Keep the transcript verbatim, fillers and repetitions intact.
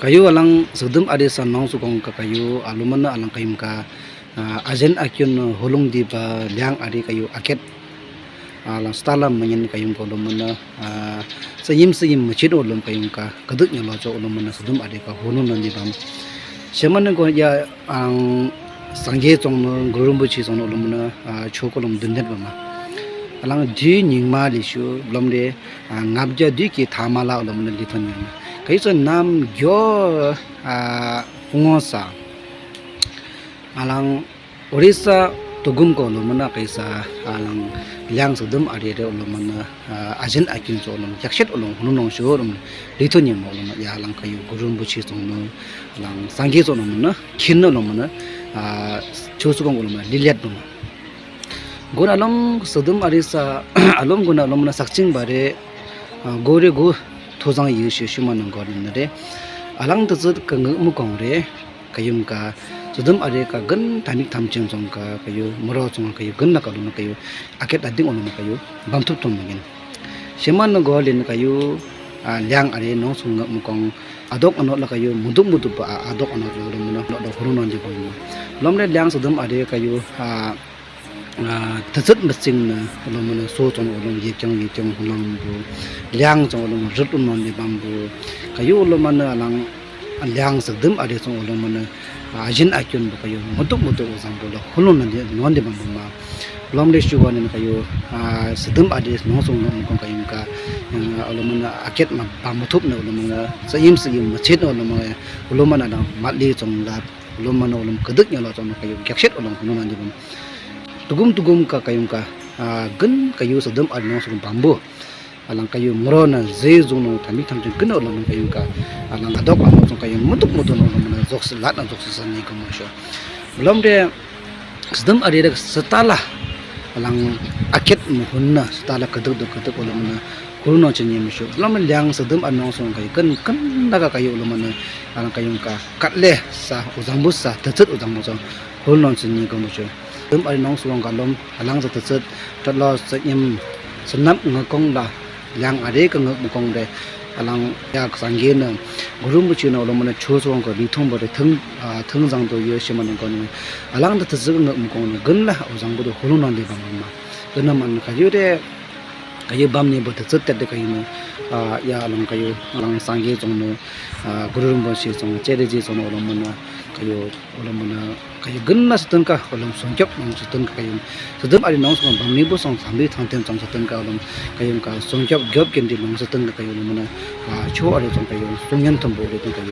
Kayu alang Sügdüm Ari sa nongsu kong ka kayu alumana alang kayum ka, ah, ajen akyun holung diba liang ari kayu aket. Alang stala manyin kayum ka alumana, ah, sayim sayim machin olum kayum ka, kaduk nyalo cho alumana Sügdüm Ari ka hunun nang dibam. Shemana ko ya ang sangye chong no, Guru Rinpoche chong no alumana, ah, choko lum dundet bama. Alang di nyingma lishu, lomde, ah, ngabja di ki thamala alumana lithon yang. Kayu sa nam gyo, ah, ungo sa. Alang Orissa tugum ko alumana kayu sa, alang liang Sügdüm Ari de alumana, ah, ajen akyun so alum, yakshet alum, hunun nongshu alum, lithon yang alumana, ya alang kayu Guru Rinpoche chong no, alang sangye chong no alumana, khin no alumana, ah, chosu kong alumana, lilyat bama. Gon alum Sügdüm Ari sa, alum gon alumana sakching bare, ah, gore go thozang yu shi shuma nang gore nare. Alang tazut ka nguk mu kong re, kayum ka, Sügdüm Ari ka gön tamik tamchen chong ka, kayu, moro chong kayu, gön la ka alum kayu, aket ading alum kayu, bamthup tong mangin. Shemana go lin kayu, ah, liang ari nongsu nguk mu kong, adok anot la kayu, mudup mudup ba, ah, adok anot la alumana, lo do hurun nang di bang. Lomle liang Sügdüm Ari kayu, ah, ah, tazut masing na, alumana so chong alum yekyong yekyong hunang bu, liang chong alum rut unon di bambu, kayu alumana alang liang Sügdüm Ari chong alumana, ah, ajen akyun bu kayu, mudup mudup uzang bu la, hunun nang di, non di bambu ma. Lomle shuwa nen kayu, ah, Sügdüm Ari nongsu nguk mu kong kayum ka, ah, alumana aket ma bamthup na alumana, sayim sayim machin alumana, alumana dang matli chong la, alumana alum kaduk nyalo chong kayu, yakshet alum hunun nang di bam. Tugum tugum ka kayum ka, ah, gön kayu Sügdüm Ari nongsu bambu. Alang kayu moro na zezung no tamik tamchen gön alum kayum ka. Alang adok anot chong kayu mudup mudup no alumana zok se lat na zok se sani kong mo sho. Lomde Sügdüm Ari de stala. Alang aket muhun na stala kaduk duk kaduk alumana. Hurun nang chenye mo sho. Lomle liang Sügdüm Ari nongsu kayu gön gön la ka kayu alumana. Alang kayum ka katle sa uzang bu sa, tazut uzang bu sa. Hurun nang chenye kong mo sho. Sügdüm Ari nongsu kong ka alum, alang sa tazut, tatlo sa nyim, sanap nguk kong la, liang ari ka nguk mu kong de, alang ya sangye na, Guru Rinpoche na alumana chosu kong ka lithon bu de thang, ah, thang zang do ye shemana go ne, alang da tazut nguk mu kong ne, gön la, uzang bu do hurun nang di bam ma. Gön na man kayu de, kayu bam ne bu tazut tet de kayu ne, ah, ya alang kayu, alang sangye chong ne, ah, Guru Rinpoche chong, Chere ji chong alumana, kayu, alumana, kayu gön na satan ka, alum songkyop nang satan ka kayu. Sügdüm Ari nongsu kong bam ni bu song sambi thang ten chong satan ka alum, kayum ka songkyop gyop kendi nang satan ka kayu alumana, ah, cho ari chong kayu, songyan thum bu de kayu.